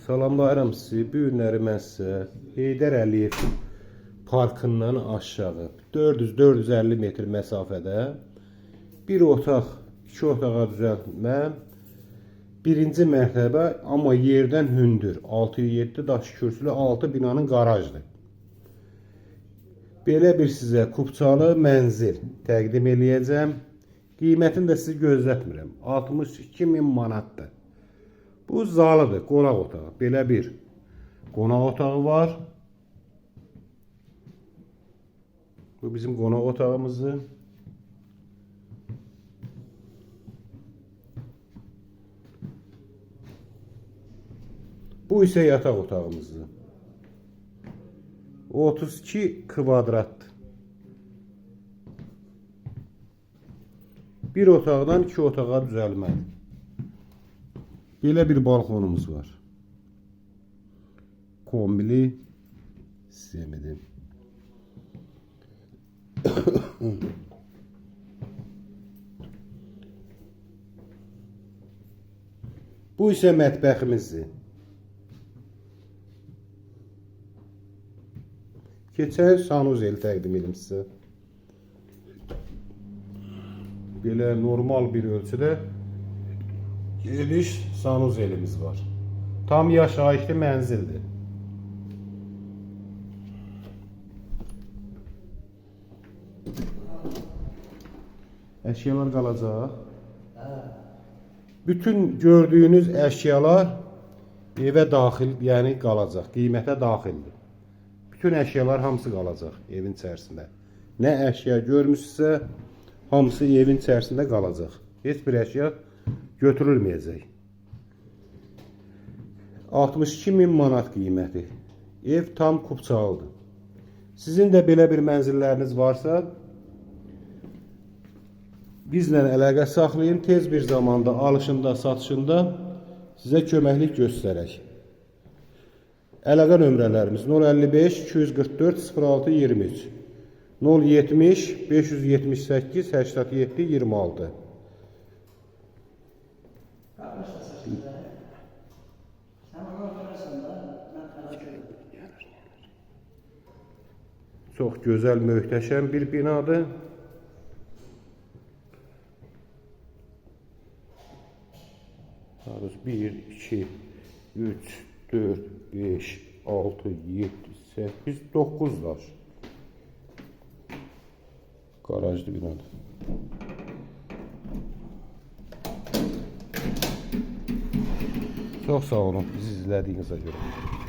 Salamlayıram sizi. Bu günləri mən sizə Heydər Əliyev parkından aşağı 400-450 metr məsafədə bir otaq, iki otağa düzəltmə, birinci mərtəbə, amma yerdən hündür 6-7 daş kürsülü 6 binanın qarajdır. Belə bir sizə kupçalı mənzil təqdim eləyəcəm. Qiymətini də sizi gözlətmirəm. 62 min manatdır. Bu zalıdır, qonaq otağı. Belə bir qonaq otağı var. Bu bizim qonaq otağımızdır. Bu isə yataq otağımızdır. 32 kvadratdır. Bir otaqdan iki otağa düzəlmədir. Belə bir balkonumuz var. Kombili sistemidir. Bu isə mətbəximizdir. Keçən sanuzel təqdim edim sizə. Belə normal bir ölçüdə geniş sanuzelimiz var. Tam yaşayışlı mənzildir. Əşyalar qalacaq. Bütün gördüyünüz əşyalar evə daxil, yəni qalacaq, qiymətə daxildir. Bütün əşyalar hamısı qalacaq evin içərisində. Nə əşya görmüşsünüzsə, hamısı evin içərisində qalacaq. Heç bir əşya götürülməyəcək. 62 min manat qiyməti. Ev tam kupçalıdır. Sizin də belə bir mənzilləriniz varsa, bizlə əlaqə saxlayın. Tez bir zamanda alışında, satışında sizə köməklik göstərək. Əlaqə nömrələrimiz 055 244 06 23, 070 578 87 26. Çox gözəl, möhtəşəm bir binadır. Daha 1, 2, 3, 4, 5, 6, 7, 8, 9 daş. Qarajlı binadır. Çox sağ olun bizi izlədiyinizə görə.